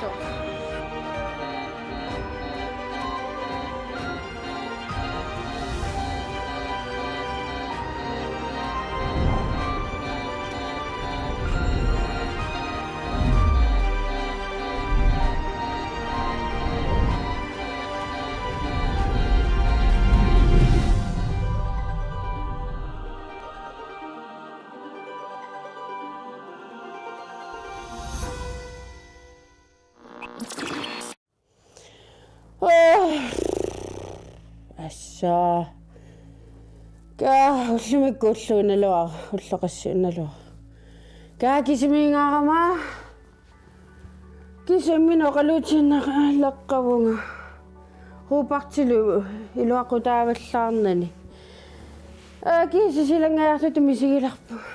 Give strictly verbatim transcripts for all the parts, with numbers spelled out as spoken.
Aa. Assa. Kaa, ullumikkut ulluinnaluaq, ulloqassinnaluaq. Kaa kisimiingaarama. Kisimmi oqaluutiinnaleqqavunga. Robertilu iluaqutaavallaarnani. Aa, kiisa silanngajaartutut misigilerpunga.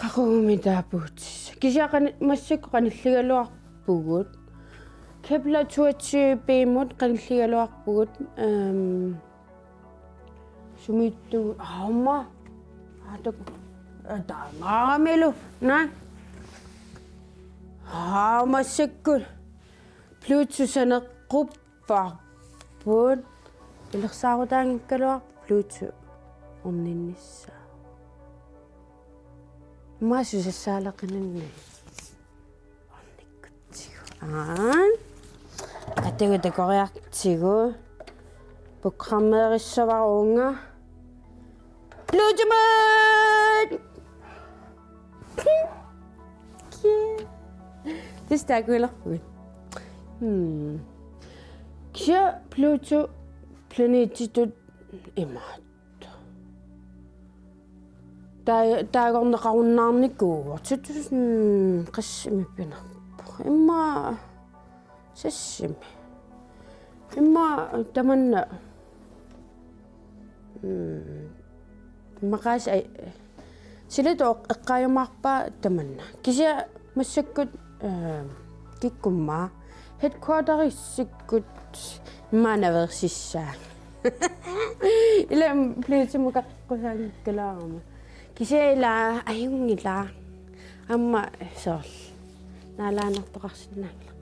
Qaqugumik taapuutissaq. Kisianni qani-, massakkut qanilligaluarpugut. Kepler toogtyve B-mut qanilligaluarpugut. Ehm, sumiittugut aamma. Atuk. Ataangaamilu. Naa. Aa, massakkut. Pluto saneqqupparput. Pilersaarutaanngikkaluarpoq Pluto orninnissaa. Immaqa susassaaleqininni ornikkutsigu. Aa. Atagu takoriartigu. Programmeerissavara uunga. Plutomut! Tassa taakkuilerpugut. Hmm. Kisianni Pluto planetitut imaattoq. Taa-, taagorneqarunnaarnikuuvoq. Tusind qassimik pinerpoq. Immaqa sassimi. Immaqa tamanna. Mm. Maqaasi ai-, silatu eqqaajumaarpaa tamanna. Kisianni massakkut, eh, kikkumma. Headquarterissikkut immaqa naveersissaanga. Ila Plutomut qaqqusaanngikkaluarama. Kisianni ila ajunngilaq. Aamma soorlu. Naalaannartoqarsinnaanngilaq.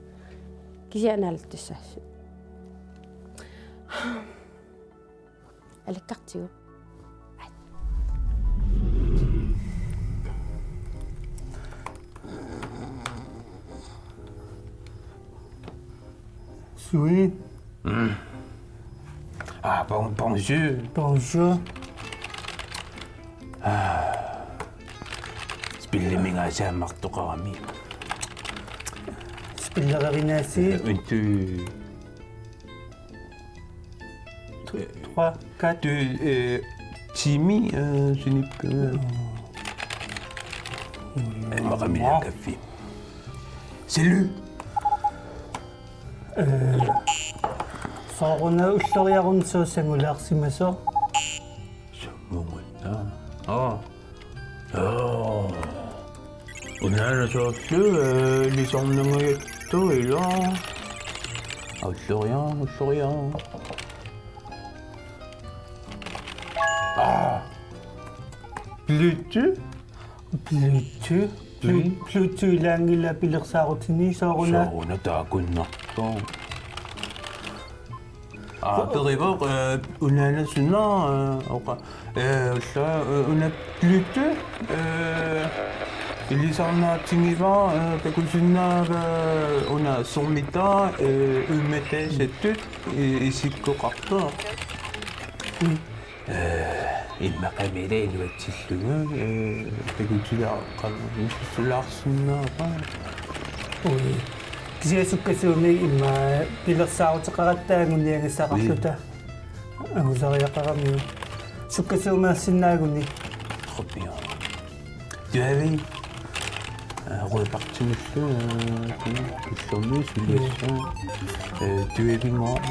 Kisianni naalattussaassut. Alikkartigu. Sui. Mm. Ah, bon-, bonjour. Bonjour. Ah. Spillimik aasiit ammartoqarami. Spillerinaasi. Untu. Trois, quatre. Du, øh, Jimmy, øh, synes ikke, øh, øh, Maria Kaffi. Salut. Øh, sooruna ulloriarunsoq sangulaarsimasoq. Sangulaarsimasoq. Aa. Joo. Unaana soorlu, øh, ilisarnangajattoq ila. Ulloriaq, ulloriaq. Aa. Pluto? Pluto? Plu-, Pluto ilaanngilaq pilersaarutini sooruna. Sooruna taakkuinnartoq. Aa, perivoq, øh, unaana suna, øh, oqa-, øh, ulla, øh, una Pluto, øh, ilisarnaatigivaa, øh, takusinnaavaa, øh, una sormita, øh, uumataasatut, øh, isikkoqartoq. Mm. Øh, immaqami ila iluatsillugu, øh, takutilaaqqa-, sussulaarsinnaavaa. Ui. Kisianni sukkasuumik immaqa pilersaaruteqaratta anguniagassaqarluta. Ui. Angusariaqaramiuk. Sukkasuumeersinnaaguni. Qopio. Tuavi. Øh, Rødbaktimillu, øh, tuavi. Tuavi. Øh, tuavinnguaq.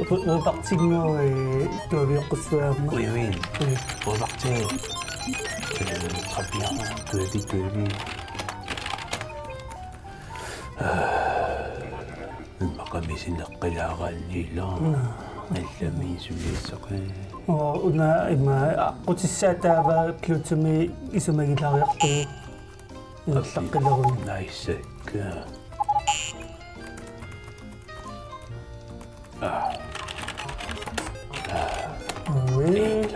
Ru-, Rødbaktinnguaq, øh, tuavioqqussuarma. Ui, ui. Ui. Rødbakti. Øh, qapia, tuavi, tuavi. Øh, immaqami sineqqilaaraanniila. Mm. Allami suliassaqi. Oo, una immaqa aqqutissaa taava Plutomi isumagilaariartugu. Ingerlaqqileruni. Nice. Ui.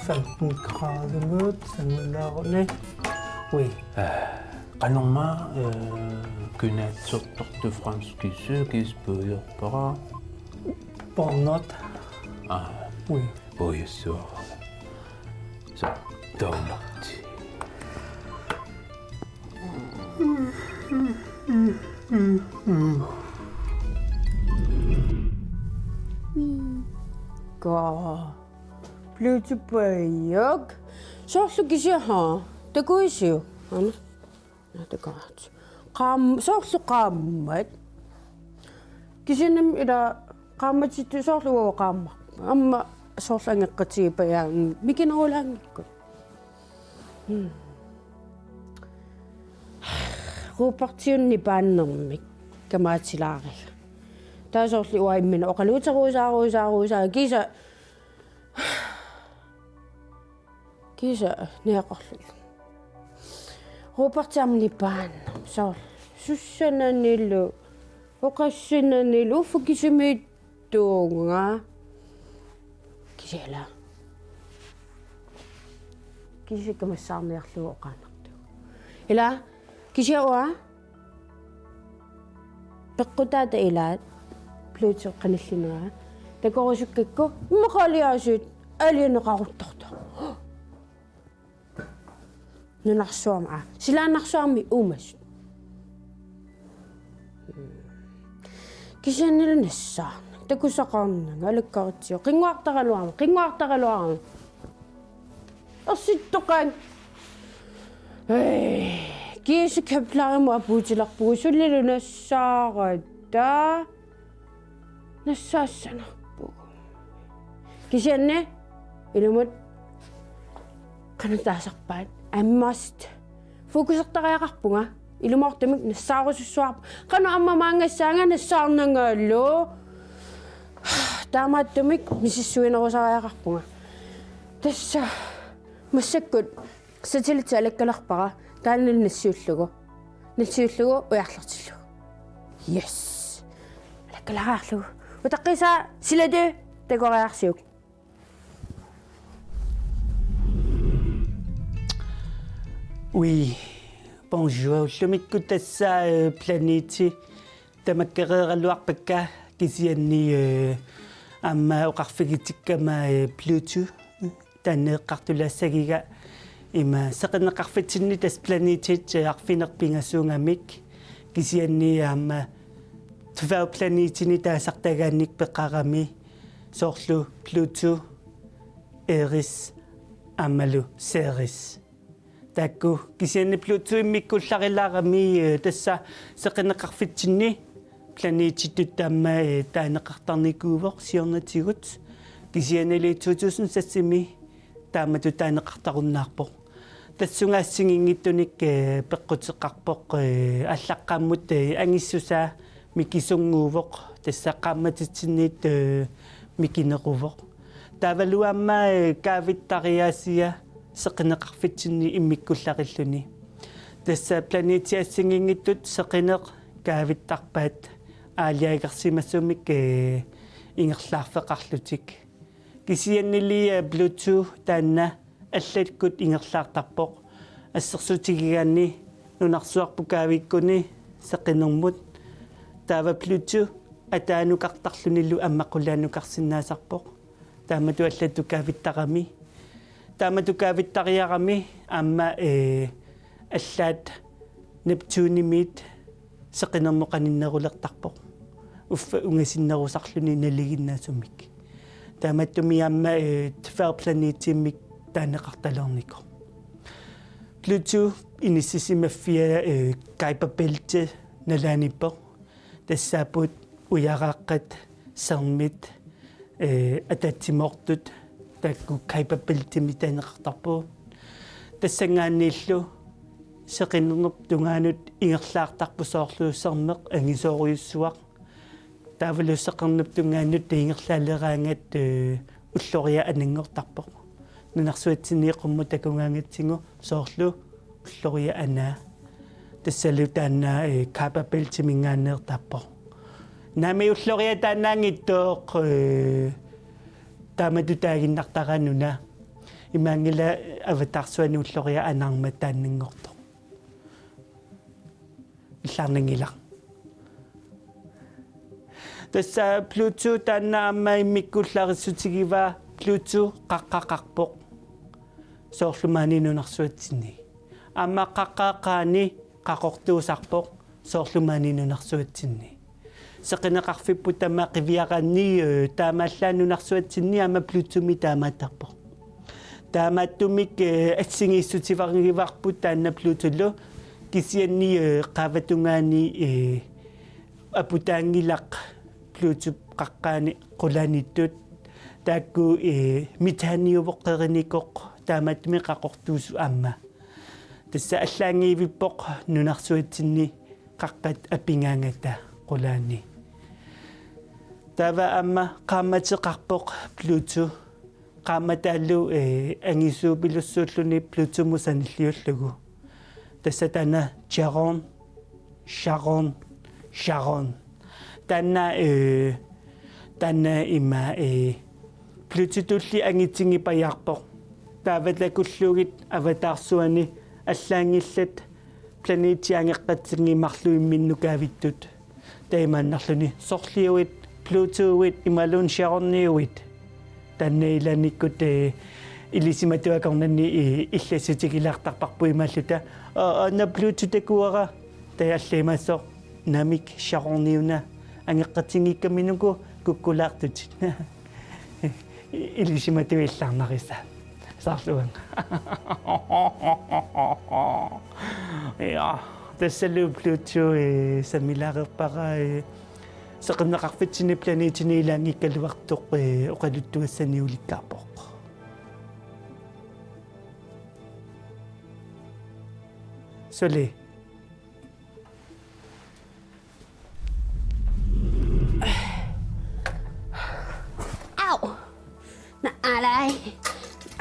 Femten grader mod, så nu laver vi. Ui. Qanormaa, øh, kinaassuseq Tour de France kisø kis puiorpara. Bonnot. Ah. Ui. Puiorsuaq. Så, donuts. Ka. Pluto puiuk. Soorlu kisianni. Takuisiuk. Ana. Naa, takuat. Qaam-, soorlu qaammat. Kisianni ila qaammatitut soorlu uanga qaammat. Aamma soorlu angeqqatigipajaanga mikinerulaanngikkutta. Hmm. Rupertiunni paannermik kamaatilaariga. Taava soorlu uanga imminut oqaluuteruusaaruusaaruusaa kiisa Kiisa niaqorlu. Ruperti aamma nipaannarpoq soorlu. Sussananilu, oqassinanilu, uffa kisimiittuunga. Kisianni. Kiisa kamassaarniarlugu oqaannartuuvoq. Ila, kisianni uanga. Peqqutaata ilaat Pluto qanillinera. Takorusukkakku immaqa aliasuut alianeqaruttortoq. Nunarsuarmi, aa, silaannarsuarmi uumasut. Kisiannili nassaarnanga, takusaqarnanga, alakkaritsigu, qinnguartaraluarama, qinnguartaraluarama. Ersittoqaanga. Ei, kiisa Keplerimut apuutilerpugut sulilu nassaarata. Nassaassanarpugut. Kisianni ilumut qanoq taasarpaat ammast. Fokusertariaqarpunga. Ilumoortumik nassaarusussuarput. Qanoq aamma maanngassaanga nassaarnangalu. Taamaattumik misissuinerusariaqarpunga. Tassa massakkut satellit alakkalerpara taanna nassiullugu. Nassiullugu ujarlertillugu. Yes. Alakkalaariarlugu. Utaqqiisaa silatu takoriarsiuk. Ui, bonjour, ullumikkut tassa, øh, planeti tamakkereeraluarpakka kisianni, øh, aamma oqarfigitikkama, øh, Pluto, øh, taanna eqqartulaassagiga ima seqinneqarfitsinni tassa planetit, øh, arfineq-pingasuugamik kisianni aamma dværgplanetini taasartagaannik peqarami soorlu Pluto, Eris aammalu Ceres. Taakku kisianni Pluto immikkuullarulaarami, øh, tassa seqinneqarfitsinni planetitut aamma, øh, taaneqartarnikuuvoq siornatigut. Kisiannili to tusind seksimi taamatut taaneqartarunnaarpoq. Tassunga assigiinngitsunik, øh, peqquteqarpoq, øh, aallaqqaammut, øh, angissusaa mikisunnguuvoq, tassa qaammatitsinniit, øh, mikineruvoq. Taavalu aamma, øh, kaavittariaasia seqinneqarfitsinni immikkuullarilluni. Tassa planetit assigiinngitsut seqineq kaavittarpaat aalajangersimasumik, øh, ingerlaarfeqarlutik. Kisiannili, øh, Pluto taanna allakkut ingerlaartarpoq. Assersuutigigaanni nunarsuarput kaavikkuni seqinermut. Taava Pluto ataanukartarlunilu aamma qulaanukarsinnaasarpoq. Taamatut allatut kaavittarami. Taamatut kaavittariarami aamma, øh, allaat Neptunimiit seqinermut qaninnerulertarpoq. Uffa ungasinnerusarluni nalinginnaasumik. Taamaattumik aamma, øh, dværgplanetimmik taaneqartalereernikoq. Pluto inissisimaffia, øh, Kuiperbælte nalaaniippoq. Tassaapput ujaraqqat, sermit, øh, ataatsimoortut, taakku Kuiperbæltemi taaneqartarpagut. Tassanngaanniillu seqinernup tungaanut ingerlaartarput soorlu sermeq angisoorujussuaq. Taavalu seqinernup tungaanut ingerlaaleraangat, øh, ulloriaq ananngortarpoq. Nunarsuatsinni qummut takugaangatsigu soorlu Ulloriaq anaa. Tassalu taanna, eh, Kaaperbæltiminngaanneertarpoq. Naamik, ulloriaq taannaanngitsoq, eh, taamatut taaginnartaraanuna. Imaanngilaq avataarsuani ulloriaq anaarmat taannanngortoq. Illarnanngilaq. Tassa Pluto taanna aamma immikkut ullarissutigivaa. Pluto qaqqaqarpoq. Soorlu maani nunarsuatsinni. Aamma qaqqaqaani qaqortuusarpoq. Soorlu maani nunarsuatsinni. Seqineqarfipput tamaat qiviaraanni, eh, taamaallaat nunarsuatsinni aamma Plutomi taamaattarpoq. Taamaattumik, eh, assigiissutigivarput taanna Plutolu, kisianni, eh, qaavatungaani, eh, aputaanngilaq Plutop qaqqaani qulaaniittut, taakku, eh, metaaniuvoq, qerinikoq, taamaattumik qaqortuusut aamma. Tassa allaanngivippoq nunarsuatsinni qaqqat apigaangata qulaani. Taava aamma qaammateqarpoq Pluto. Qaammataalu, eh, angisuupilussuulluni Plutomut sanilliullugu. Tassa taanna Charon, Charon, Charon. Taanna, eh, taanna ima, eh, Plutotulli angitigipajaarpoq. Taava takullugit avataarsuani allaanngillat planetit angeqqatigiit marluk imminnut kaavittut. Taamaannarluni sorliuit, Plutuuit, imaluunniit Charoniuit. Taanna ilaannikkut, eh, ilisimatuakornanni, eh, illassutigilaartarparput imaalluta: "Aa, aana Pluto takuara." Taava allimasoq: "Naamik, Charoniuna angeqqatigiikkaminuku kukkulaartutit." Ilisimatuillaarnarisa. Saarluanga. Ja, tassalu Pluto, eh, sammilaareerpara, eh, seqerneqarfitsinni planetini ilaanngikkaluartoq, eh, oqaluttuassani ulikkaarpoq. Suli. Au! Naalai.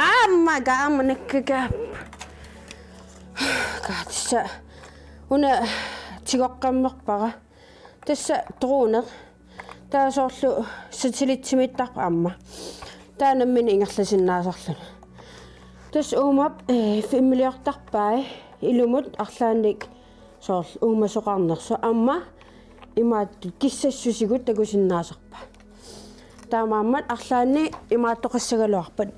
Aamma kaama nakkakaap. Kaatissa. Una tigoqqammerpara. Tassa drone. Taava soorlu satellitsimiittarpoq aamma. Taava nammineq ingerlasinnaasarluni. Tassa uuma, eh, filmiliortarpai ilumut arlaannik soorlu uumasoqarnersoq aamma imaattut kissassusigut takusinnaasarpai. Taamaammat arlaanni imaattoqassagaluarpat.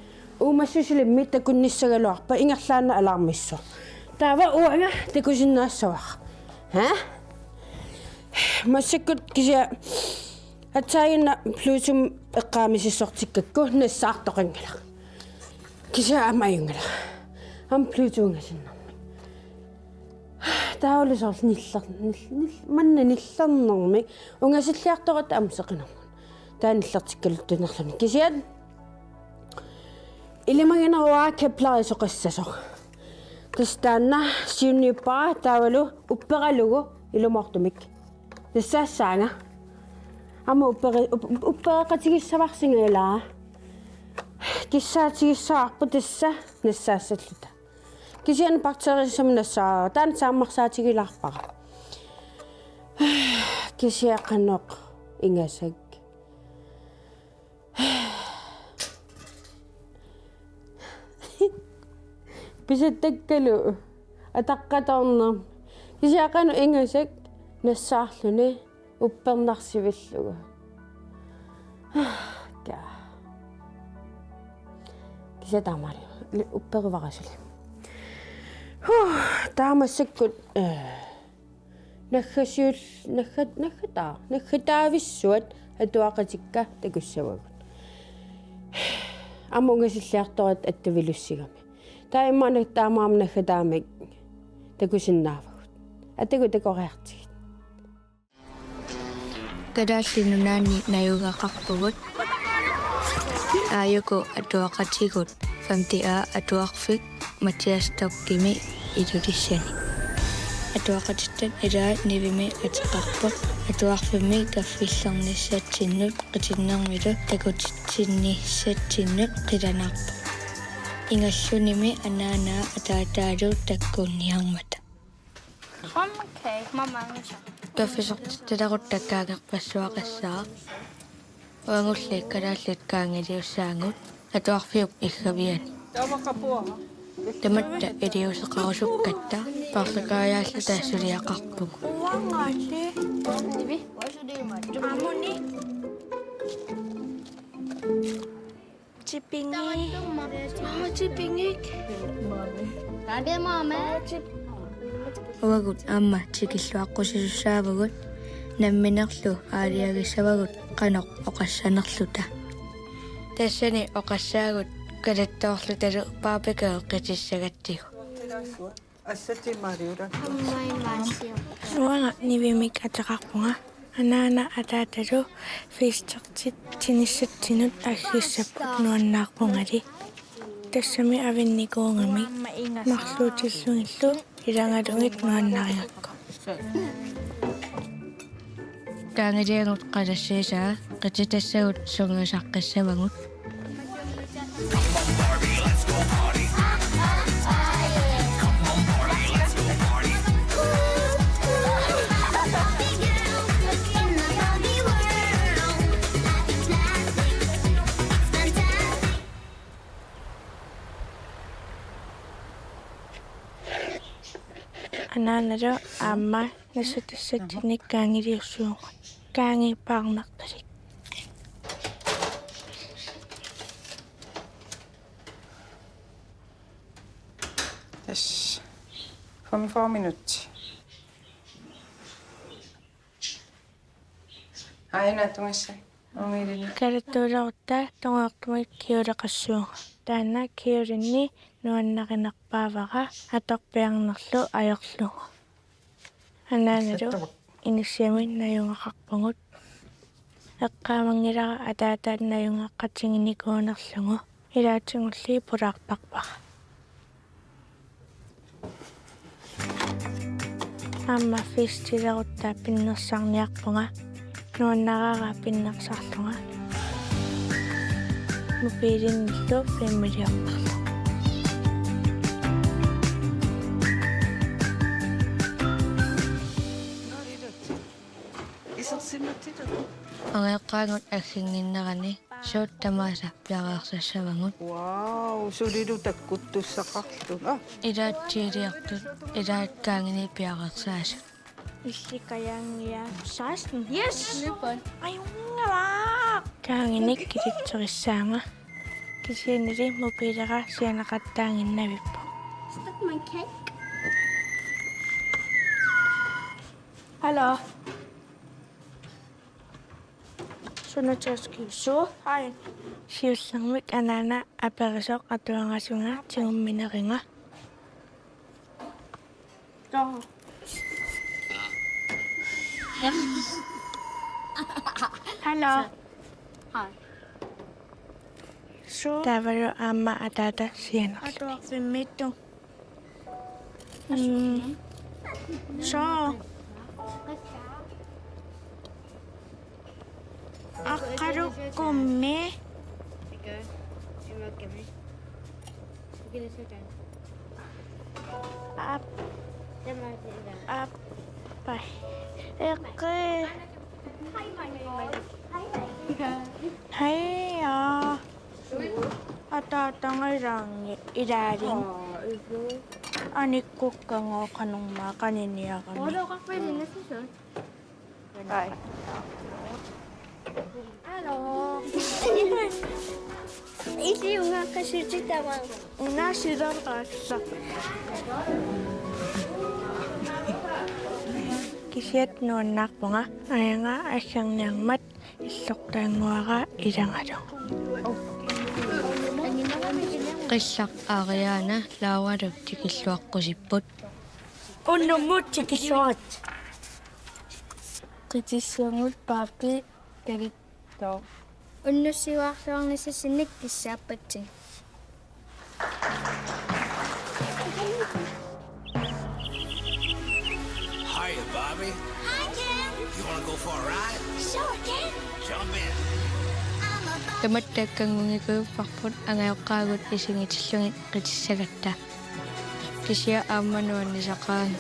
Uumassusilimmik takunnissagaluarpat ingerlaannaq alarmissoq. Taava uanga takusinnaassavara. Ha? Massakkut kisianni aatsaannguaq Plutomut eqqaamisassortikkakku nassaartoqanngilaq. Kisianni aamma ajunngilaq. Aamma Pluto ungasinnarmik. Taavalu soorlu niller-, nil-, nil-, manna nillernermik ungasilliartoratta aamma seqinermut. Taava nillertikkaluttuinnarluni. Kisianni ilimagineruara Kepleri soqassasoq. Tassa taanna siunniuppara taavalu upperalugu ilumoortumik. Nassaassaanga. Aamma upperi-, up-, up-, uppereqatigissavarsinga ilaa. Kissaatigissavarput tassa nassaassalluta. Kisianni bakteeriassamut nassaarara. Taanna saammarsaatigilaarpara. Kisianni qanoq ingasak. Pisattakkalu ataqqatoornermi. Kisianni qanoq ingasak nassaarluni uppernarsivillugu. Ka. Kisianni taamaali. Li-, upperivara suli. Huh, taava massakkut, eh, naggasiul-, naggat-, naggataa-, naggataavissuat atuaqatikka takussavagut. Aamma ungasilliartoratta attavilussigami. Taava immaqa taamaammat naggataamik takusinnaavagut. Atagu takoriartigit. Kalaallit Nunaanni najugaqarpugut. Aajuku atuaqatigut femte A atuarfik Mathias Stockimi Ilulissani. Atuaqatitta ilaat nivimmi ateqarpoq. Atuarfimmi kaffillernissatsinnut qitinnermilu takutitsinnissatsinnut qilanaarpoq. Ingerlunimi anaanaa ataataalu takkunniarmata. Kaffissortittalerutta kaangerpassuaqassaaq. Uagulli kalaallit kaangiliussaagut atuarfiup iggaviani. Tamatta iliuuseqarusukkatta paarlakaajaalluta suliaqarpugut. Uangaasi. Amuni. Tipingi. Aa, tipingik. Uagut aamma tikilluaqqusisussaavugut, namminerlu aalajangissavagut qanoq oqassanerluta. Tassani oqassaagut kalattoorlutalu Barbie-kut qitissagatsigu. Assatimariura. Uanga nivimik ateqarpunga. Anaana ataatalu fiistertit tinissatsinut aggissapput nuannaarpungali. Tassami avinnikuugamik marluutillugillu ilagalugit nuannarigakku. Kaangiliagut qalassiisaa qititassagut sungiusaqqissavagut. Anaanalu aamma nassatassatsinnik kaangiliussuugut. Kaangi paarnartalik. Yes. Femogfyrre minutter. Aina tungissa. Umilin. Kalattuulerutta tungujortumik kjoleqassuunga. Taanna kjolinni nuannarinerpaavara atorpiarnerlu ajorlugu. Anaanalu inissiami najugaqarpugut. Eqqaamanngilara ataata najugaqatiginikuunerlugu. Ilaatigulli pulaartarpara. Aamma fiistertilerutta pinnersarniarpunga, nuannaraara pinnersarlunga. Mobiilinnillu filmiliortarlunga. Angajoqqaagut agginnginnerani suut tamaasa piareersassavagut. Wow, sulilu takkuttussaqarluni. Aa. Ilaat tiiliartut, ilaat kaangini piareersaasut. Illit Kajaangiaq seksten. Yes! Nippon. Ajunngilaq! Kaanginik kilitserissaanga. Kisiannili mobiilera sianeqattaaginnavippoq. Is that my cake? Hallo. Suna taskiisu. Hej. Siullermik anaana aperisoq atuarasunga tigummineriga. Hallo. Hej. Suu. Taavalu aamma ataata sianerluni. Atuarfimmiittoq. Mm. Suu. Aqqalukkummi. Aap. Aap. Pai. Eqqi. Hej, aa. Ataatanga ilaanni, ilaalinngi. Aa, isu. Anikkukkagut qanormaa qaniniarami. Hej. Hallo. Isi ungaqqissutitavara. Una silaraqassaq. Kisiat nuannaarpunga, ajaga aggerniarmat illortaannguara ilagalu. Qillaq Ariana Lauralu tikilluaqqusipput. Unnummut tikilluarit. Qitissagut Barbie kalittoq. Unnussiuarluarnissassinnik kissaappatsigit. Hiya, Barbie. Hi, Ken. You wanna go for a ride? Sure, Ken. Jump in. I'm a Tamatta kanngunngikkuupput angajoqqaagut isigitillugu qitissagatta. Kisianni aamma nuannisaqaanga.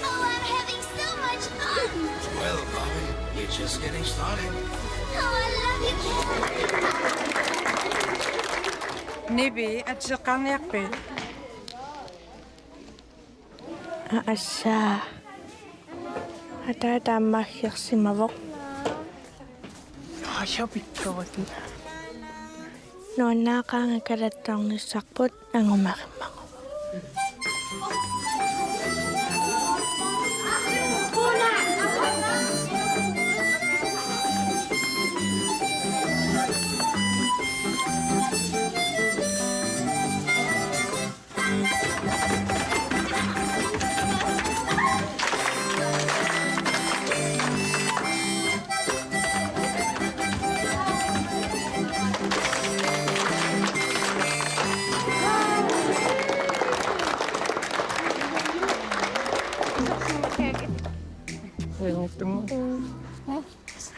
Oh, I'm having so much fun. Well, Bobby, you're just getting started. Oh, I love you, Ken. Nivi, ateqarniarpit? Assa. Ataata aamma aggersimavoq. Aa, sjovt. Nuannaaqaanga kalattornissarput angumerimmaguma.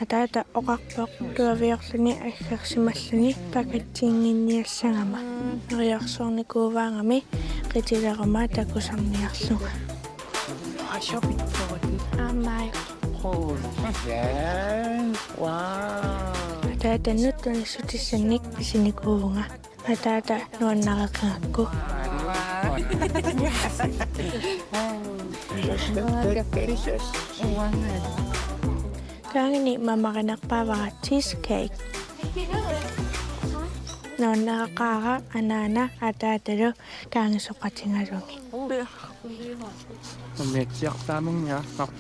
Ataata oqarpoq tuaviorluni aggersimalluni pakatsinnginniassagama. Neriorsuunikuugaangami qitileruma takusarniarlunga. Aamma. Wow. Ataata nuttunissutissannit isinikuuvunga. Ataata nuannareqaakku. Kaangini mamarinerpaavara cheesecake. Nuannareqaara anaana ataatalu kaangisoqatigalugit. Umiatsiartaaminniassaq.